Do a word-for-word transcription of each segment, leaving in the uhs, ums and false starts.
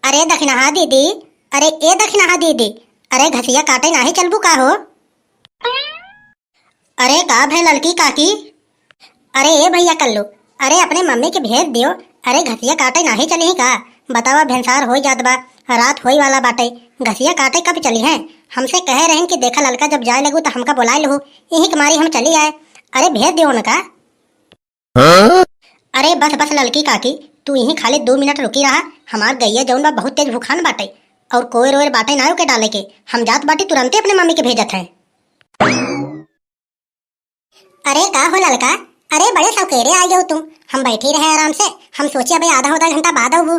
अरे दखिनहा दीदी, अरे ए दखिनहा दीदी, अरे घसिया काटे नाहीं चलबू का हो? अरे का भे ललकी काकी? अरे ए भइया कल्लू, अरे अपने मम्मी के भेज दियो। अरे घसिया काटे नाहीं चलिहीं का? बतावा, भेनसार होइ जात बा, रात होइ वाला बाटे, घसिया काटे कब चलिहैं? हमसे कहे रहिन कि देखा ललका जब जाए लगू त हमका बोलाए लहू, इही के मारी हम चली आए। अरे भेज दियो उनका। हाँ? अरे बस बस ललकी काकी, तू इहीं खाली दू मिनट रुकी रहा, हमार गइया जउन बा बहुत तेज भुखान बाटे, अउर कोयर ओयर बाटे ना ओके डाले के, हम जात बाटी तुरंते अपने मम्मी के भेजत हैं। अरे का हो ललका, अरे बड़े सौकेरे आ गयो तुम, हम बैठी रहे आराम से, हम सोचे अबे आधा आधा घंटा बाद अउबू।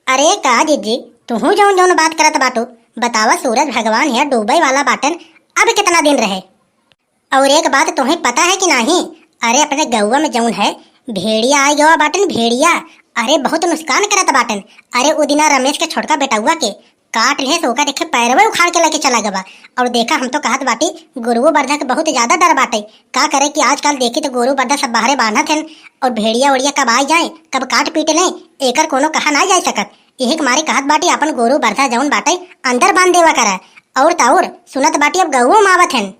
अरे का जिज्जी, तुहू जउन जउन बात करत बाटू, बतावा सूरज भगवान है डूबे वाला बाटन, अब कितना दिन रहे? अउर एक बात तोहे पता है कि नाहीं? अरे अपने गउवा में जउन है भेड़िया आ गवा बाटन, भेड़िया। अरे बहुत नुकसान करत बाटन। अरे उ दिना रमेश के छोटका बेटउवा के काट लिहे, सोका देखे पैरवे उखाड़ के लेके चला गवा। अउर देखा हम तो कहत बाटी गोरुओ बरधा के बहुत ज्यादा डर बाटे। का करे कि आजकल देखी तो गोरू बरधा सब बाहरे बांधत हन अउर भेड़िया ओड़िया कब आ जाए, कब काट पीट लें, एकर कोनो कहा ना जा सकत। यही के मारे कहत बाटी अपन गोरू बरधा जउन बाटे अंदर बांध देवा करा। अउर त अउर सुनत बाटी अब गउओ में आवत हन।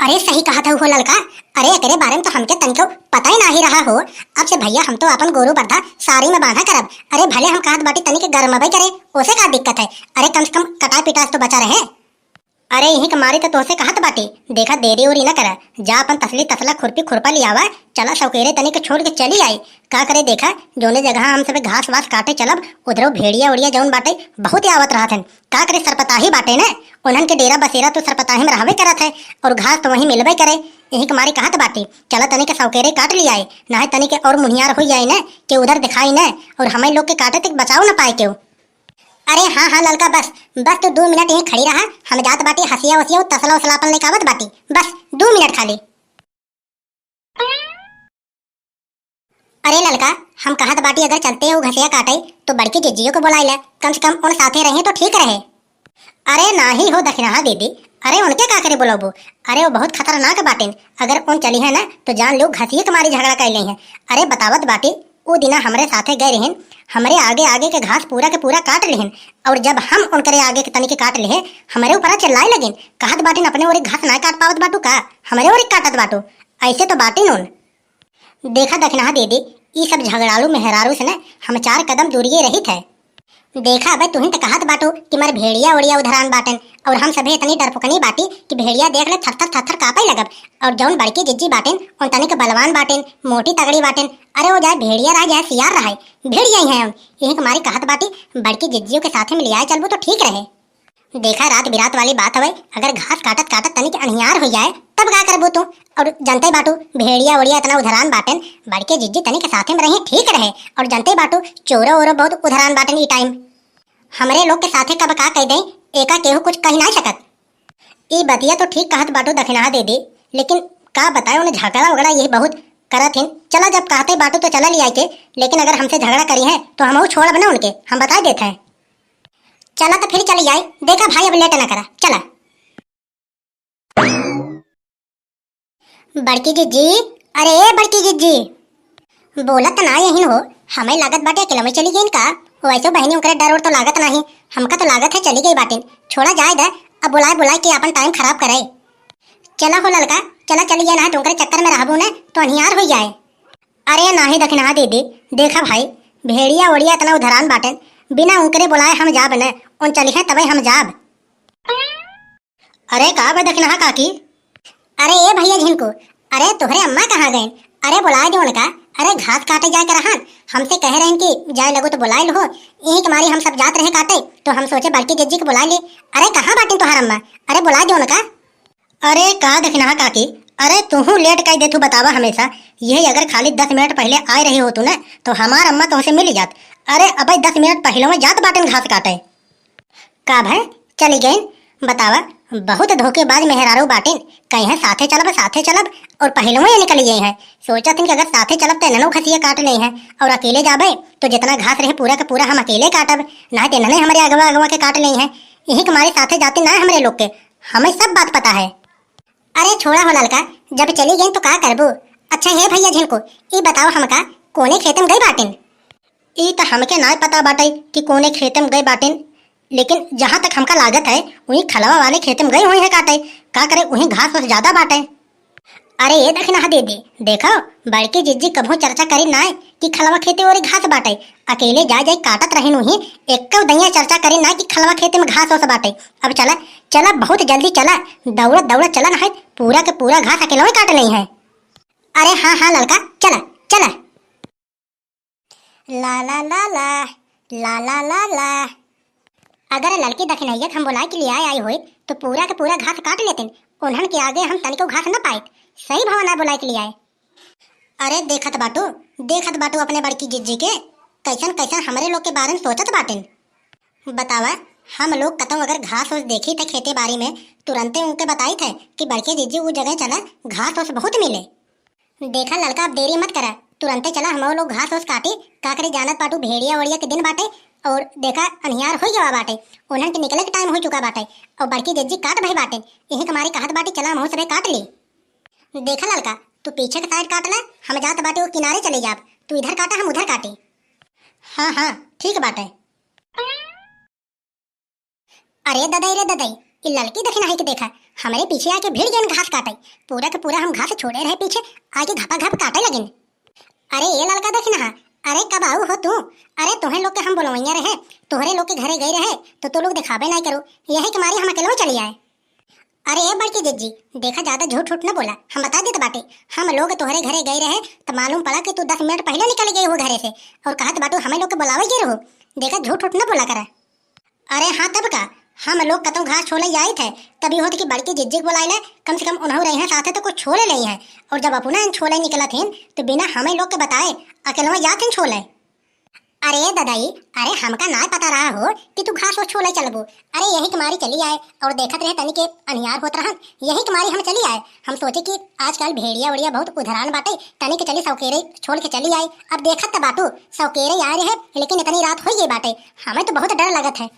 अरे सही कहत हऊ हो ललका, अरे एकरे बारे में तो हमके तनिको पता ही नाही रहा हो। अब से भइया हम तो अपन गोरू बरधा सारी में बांधा करब। अरे भले हम कहत बाटी तनिक गरमबे करे, ओसे का दिक्कत है? अरे कम से कम कटाई पिटास तो बचा रहे। अरे यही के मारे तो तोसे कहत बाटी, देखा देरी ओरी न करा, जा अपन तसली तसला खुरपी खुरपा लियावा, चला सौकेरे तनिक छोड़ के चली आई। का करे देखा, जौने जगह हम सब घास वास काटे चलब, उधरो भेड़िया ओड़िया जौन बाटे बहुत आवत रहत हन। का करे सरपताही बाटे न, उन्हन के डेरा बसेरा तो सरपताही में रहबे करत है, अउर घास तो वहीं मिलबे करे। यही के मारे कहत बाटी, चला तनिक सौकेरे काट लियाए, नाहे तनिक अउर मुहियार होइ जाए न, के उधर दिखाई न, अउर हमें लोग के काटे तक बचाव न पाए केहू। अरे हाँ हाँ ललका, बस बस तू दू मिनट यहीं खड़ी रहा, हम जात बाटी हसिया वसिया तसला उसला अपन लेके आवत बाटी, बस दू मिनट खाली। अरे ललका, हम कहत बाटी अगर चलते हो घसिया काटे तो बड़की जिज्जियो को बुलाई ले, कम से कम उन साथे रहे तो ठीक रहे। अरे नाही हो दखिनहा दीदी, अरे उनके का करे बुलाबू? अरे वो बहुत खतरनाक बाटिन, अगर उन चली है ना तो जान लो घसिए के मारी झगड़ा कर ली है। अरे बतावत बाटी, उ दिना हमरे साथे गए रहिन, हमरे आगे आगे के घास पूरा के पूरा काट लिहिन, अउर जब हम उनकरे आगे के तनिक काट लिहे, हमरे ऊपर चिल्लाए लगिन, कहत बाटिन अपने ओरे घास ना काट पावत बाटू का, हमरे ओरे काटत बाटू, ऐसे तो बाटिन उन। देखा दखिनहा दीदी, ई सब झगड़ालू मेहरारू से न हम चार कदम दूरिये रहित है। देखा अबे तुहिन त कहत बाटू कि मर भेड़िया ओड़िया उधरान बाटन, अउर हम सभे इतनी डरपोकनी बाटी कि भेड़िया देख ले थर थर थर थर कापे लगब। अउर जौन बड़की जिज्जी बाटिन उन तनिक बलवान बाटिन, मोटी तगड़ी बाटिन। अरे वो जाए भेड़िया रहा जाए सियार रहा, भिड़ जाई हैं हम। यही के मारी कहत बाटी बड़की जिज्जियों के साथे में लियाए चलबू तो ठीक रहे। देखा रात बिरात वाली बात हवे, अगर घास काटत काटत तनिक अनियार हो जाए तब का करबू तू? अउर जनते बाटू भेड़िया ओड़िया इतना उधरान बाटन, बड़के जिज्जी तनिक साथे में रही ठीक रहे। अउर जनते बाटू चोरो ओरो बहुत उधरान बाटन ई टाइम। हमरे लोग के साथे कब का कह दे, एका केहू कुछ कही ना सकत। ई बतिया तो ठीक कहत बाटू दखिनहा दीदी, लेकिन का बताए उन्हें झगड़ा वगड़ा यही बहुत करत हिन। चला जब कहते बाटू तो चला लिया के, लेकिन अगर हमसे झगड़ा करी है तो हमहू छोड़ब ना उनके, हम बताए देत हैं। चला तो फिर चली जाए, देखा भाई अब लेट ना करा, चला। बड़की जिज्जी, अरे ए बड़की जिज्जी। बोलत ना यहिन हो, हमें लागत बाटे अकेले में चली गईन का? वैसे बहनी ओकरे डर ओर तो लागत नाही, हमका तो लागत है चली गई बाटिन। छोड़ा जाए दे, अब बुलाए बुलाए के अपन टाइम खराब करे। चला हो ललका, चला चली गए ना, तो ओकरे चक्कर में रहबू ने तो अनियार हो जाए। अरे नाही दखिनहा दीदी, देखा भाई, भेड़िया ओड़िया इतना उधरान बाटन, बिना उनकरे बुलाए हम जाब न, उन चली हैं तबे हम जाब। अरे का बे दखिनहा काकी? अरे ए भइया झिनकू, अरे तोहरे अम्मा कहाँ गइन? अरे बुलाए दे उनका। अरे घास काटे जाए के रहन, हमसे कहे रहन कि जाए लगो तो बुलाए लो। यही के मारी हम सब जात रहे काटे, तो हम सोचे बड़की जिज्जी के बुलाए ले। अरे कहाँ बाटिन तोहर अम्मा? अरे बुलाए दे उनका। अरे का दखिनहा काकी, अरे तुहू लेट कर देतू बतावा हमेशा। यही अगर खाली दस मिनट पहले आए रही होतू न, तो हमार अम्मा तोहसे मिल जात। अरे अबे दस मिनट पहले में जात बाटन घास काटे। का भय, चली गईन? बतावा, बहुत धोखेबाज मेहरारू बाटिन। कहीं है साथे चलब, साथे चलब, और पहले में ये निकल गई हैं। सोचत हन कि अगर साथे चलब तो इन्हनों घसिया काट ले हैं, और अकेले जाबे तो जितना घास रहे पूरा का पूरा हम अकेले काटब, ना तो इन्हने हमरे अगवा अगवा के काट ले हैं। यही के मारे साथे जाते ना हमरे लोग के, हमें सब बात पता है। अरे छोड़ा हो ललका, जब चली गई तो का करबू? अच्छा हे भइया झिनकू, ई बताओ हमका, कोने खेत में गई बाटिन? ई त हमके नाय पता बाटे कि कोने खेते में गए बाटेन, लेकिन जहाँ तक हमका लागत है, उहीं खलवा वाले खेते में गए हुई है काटे। का करे, उहीं घास वास ज्यादा बाटे। अरे ये दखिनहा दीदी, देखो, बड़की जिज्जी कभो चर्चा करी नाय कि खलवा खेते ओरी घास बाटे। अकेले जाए जाए काटत रहिन उहीं, एक्को दइया चर्चा करी नाय कि खलवा खेते में घास वास बाटे। अब चला, चला, बहुत जल्दी चला, दौड़त दौड़त चला, ना है पूरा के पूरा घास अकेलवे काट लेई है। अरे हाँ हाँ ललका, चला, चला। ला ला ला ला, ला ला ला ला। अगर ललकी दखिनहिया के हम बोलाए के लियाए आई होइत, तो पूरा के पूरा घास काट लेतिन। उन्हन के आगे हम तनिको घास न पाइत। सही भवा ना बोलाए के लियाए। अरे देखत बाटू, देखत बाटू अपने बड़की जिज्जी के, कैसन कैसन हमरे लोग के बारे में सोचत बाटिन। बतावा, हम लोग कतौ अगर घास ओस देखी त खेते बारी में, तुरंते उनके बताइत है कि बड़की जिज्जी उ जगह चला, घास ओस बहुत मिले। देखा ललका, अब देरी मत करा, तुरंते चला, हम लोग घास ओस काटी। का करे, जानत बाटू भेड़िया ओड़िया के दिन बाटे, और देखा अनियार हो गवा बाटे, उन्हन के निकले के टाइम हो चुका बाटे, और बड़की जिज्जी काट भई बाटे, यही के मारे कहत बाटी चला हम सबे काट ली। देखा ललका, तू पीछे के साइड काट ले, हम जात बाटे वो किनारे चले जाब, तू इधर काटा, हम उधर काटी। हाँ हाँ, ठीक बाटे। अरे ददई रे ददई, ई ललकी दखिनहा के देखा, हमरे पीछे आके भिड़ गइन घास काटे। पूरा के पूरा हम घास छोड़े रहे पीछे, आके घपा घप काटे लगिन। अरे ए ललका दखिनहा, अरे कब आऊ हो तू? अरे तोहे लोग के हम बोलवैया रहे, तोहरे लोग के घरे गए रहे, तो तू लोग दिखाबे नाई करो, यही के मारे हम अकेले चली आए। अरे ए बड़की जिज्जी, देखा ज्यादा झूठ उठ न बोला, हम बता देत बाटे, हम लोग तोहरे घरे गए रहे, त मालूम पड़ा कि तू दस मिनट पहिले निकल गए हो घरे से, और कहत बाटू हमें लोग के बुलावे गए रहो। देखा झूठ उठ न बोला करा। अरे हाँ तब का, हम लोग कतौ घास छोले जाइत है, तभी होत कि बड़की जिज्जी के बुलाए ले, कम से कम उन्हों रही हैं साथे तो कुछ छोले ले हैं। और जब अपना इन छोले निकलत हैं तो बिना हमें लोग के बताए अकेलवा जात हैं छोले। अरे ददाई, अरे हमका नाय पता रहा हो कि तू घास ओस छोले चलबू। अरे यही के मारी चली आए और देखत रहे तनी के अनियार होत रहन, यही के मारी हम चली आए। हम सोचे कि आजकल भेड़िया उड़िया बहुत उधरान बाटे, तनी के चली सौकेरे छोल के चली आए। अब देखत त बाटू सौकेरे आए रहे, लेकिन इतनी रात हो गई बाटे, हमें तो बहुत डर लगत है।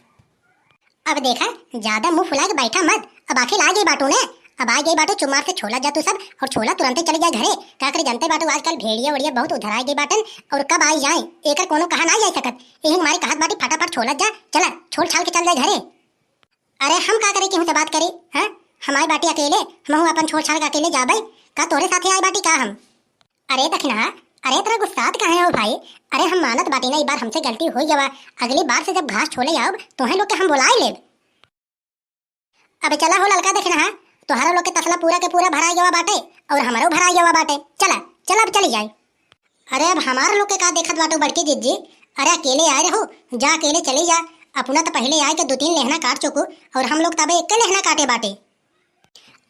अब देखा, ज्यादा मुंह फुला के बैठा मत, अब आखिर आ गई बाटू ने, अब आ गई बाटू, चुमार से छोला जा तू सब, और छोला तुरंते चले जाए घरे। का करे जानते बाटू, आजकल भेड़िया वेड़िया बहुत उधर आ गई बाटन, और कब आई जाए, एकर कोनो कहा ना जा सकत। यही मारे कहत बाटी, फटाफट छोला जा, चला, छोल छाल के चल जाए घरे। अरे हम का करे केहू से बात करी, हाँ? हमारे बाटी अकेले, हमहू अपन छोल छाल के अकेले जाबे, का तोरे साथे आए बाटी का हम? अरे दखिनहा, अरे इतना गुस्सात काहे हो भाई? अरे हम मानत बाटी ना, ई बार हमसे गलती हो गवा, अगली बार से जब घास छोले आउब, तोहे लोग के हम बुलाए लेब। अब चला हो ललका दखिनहा, तोहरा लोग के तसला पूरा के पूरा भराई गवा बाटे और हमरो भराई गवा बाटे। चला, चला अब चली जाए। अरे अब हमार लोग के का देखत बाटू बड़की जिज्जी? अरे अकेले आए रहो, जा अकेले चली जा। अपना तो पहले आए के दो तीन लेहना काट चुकू और हम लोग तबे एक लेहना काटे बाटे।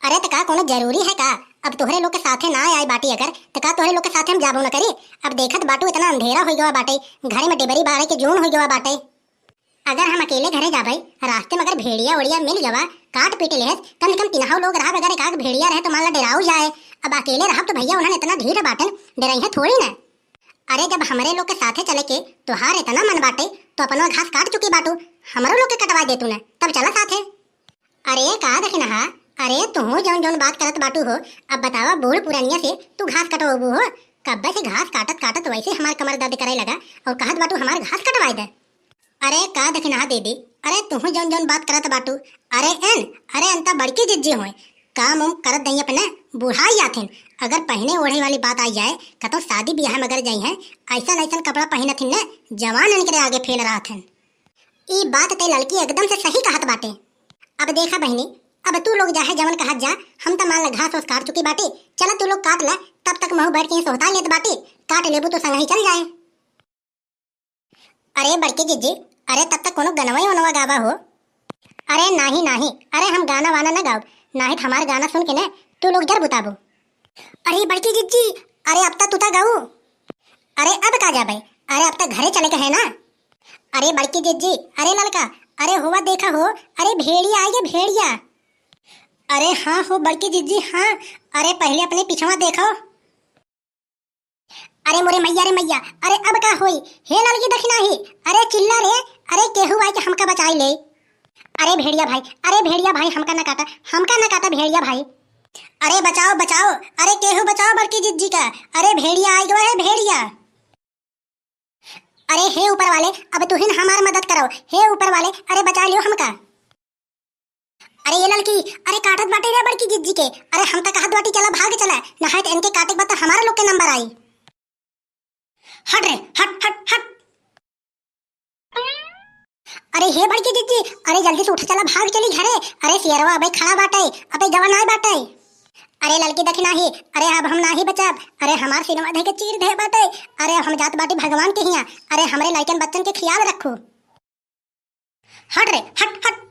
अरे त का कोनो जरूरी है का? अब तोहरे लोग के साथे ना आए बाटी अगर, त का तोहरे लोग के साथे हम जाबो न करी? अब देखत बाटू इतना अंधेरा हो गवा बाटे, घरे में डिबरी बारे के जून हो गवा बाटे। अगर हम अकेले घरे जाबे, रास्ते में अगर भेड़िया ओड़िया मिल गवा, काट पीट लेहस, कम से कम तिनहाऊ लोग रहब, अगर एक आध भेड़िया रहे तो मान ला डेराऊ जाए। अब अकेले रहब तो भैया उन्हन इतना ढीठ बाटन, डेरइहे थोड़ी ना। अरे जब हमरे लोग के साथे चले के तोहार इतना मन बाटे तो अपनो घास काट चुकी बाटू, हमरो लोग के कटवा देतू ना, तब चला साथे। अरे का दखिनहा, अरे तुहू जौन जौन बात करत बाटू हो, अब बतावा बूढ़ पुरनिया से तू घास कटवाबू हो? कब्बे से घास काटत काटत वैसे हमार कमर दर्द करे लगा और कहत बाटू हमार घास कटवाए दे। अरे का दखिनहा दीदी, अरे तुहू जौन जौन बात करत बाटू, अरे एन, अरे अंता बड़की जिज्जी होए, काम उम करत दई अपने बुढ़ाई आथिन, अगर पहने ओढ़े वाली बात आई जाए, कतौ शादी ब्याह में अगर जाई हैं, ऐसन ऐसन कपड़ा पहनथिन न, जवान इनके आगे फेल रहथिन। ई बात ते ललकी एकदम से सही कहत बाटे। अब देखा बहिनी, अब तू लोग जाहे जवन कहत जा, हम त मान ला घास ओस काट चुकी बाटी, चला तू लोग काट ला, तब तक महू बैठ के सोहता लेत बाटी, काट लेबू तो संगही चल जाए। अरे बड़की जिज्जी, अरे तब तक कोनो गनवा वनवा गावा हो। अरे नाही नाही, अरे हम गाना वाना न गाउब, नाही त हमार गाना सुन के न तू लोग जर बुताबू। अरे बड़की जिज्जी, अरे अब तक तू ता गाऊ। अरे अब का जाबे, अरे अब तक घरे चले के है ना। अरे बड़की जिज्जी, अरे ललका, अरे हुआ देखा हो, अरे भेड़िया आइगे भेड़िया। अरे हाँ हो बड़की जिज्जी हाँ, अरे पहले अपने पिछवा देखो। अरे मोरे मैया रे मैया, अरे अब का होई? हे ललकी दखिनहा, अरे चिल्ला रे, अरे केहू आई के हमका बचाई ले। अरे भेड़िया भाई, अरे भेड़िया भाई हमका ना काटा, हमका ना काटा भेड़िया भाई। अरे बचाओ बचाओ, अरे केहू बचाओ बड़की जिज्जी का, अरे भेड़िया आई गवा है भेड़िया। अरे हे ऊपर वाले, अब तुहिन हमार मदद करो। हे ऊपर वाले, अरे बचा लियो हमका। अरे ये ललकी, अरे काटत बाटे रे बड़की जिज्जी के। अरे हम त कहत बाटी चला भाग चला, ना है त इनके काटे के बाद त हमारा लोग के नंबर आई। हट रे, हट, हट, हट। अरे हे बड़की जिज्जी, अरे जल्दी से उठ चला भाग चली घरे। अरे सियरवा अबे खड़ा बाटे, अबे गवा नाय बाटे। अरे ललकी देखी नाही, अरे अब हम नाही बचब। अरे हमार सिनवा धइ के चीर दे बाटे। अरे हम जात बाटी भगवान के हियाँ। अरे हमरे लइकन बच्चन के खियाल रखू। हट रे, हट, हट।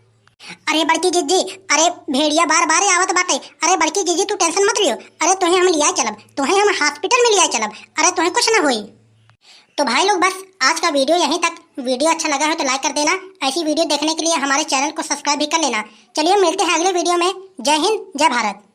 अरे बड़की जिज्जी, अरे भेड़िया बार बार आवत बाटे। अरे बड़की जिज्जी तू tension मत लियो। अरे तुहे हम लिया चलब, तुहे हम hospital में लिया चलब। अरे तुहे कुछ ना होई। तो भाई लोग बस आज का video यहीं तक। Video अच्छा लगा हो तो like कर देना। ऐसी video देखने के लिए हमारे channel को subscribe भी कर लेना। चलिए मिलते हैं अगले video में। जय हिंद, जय भारत।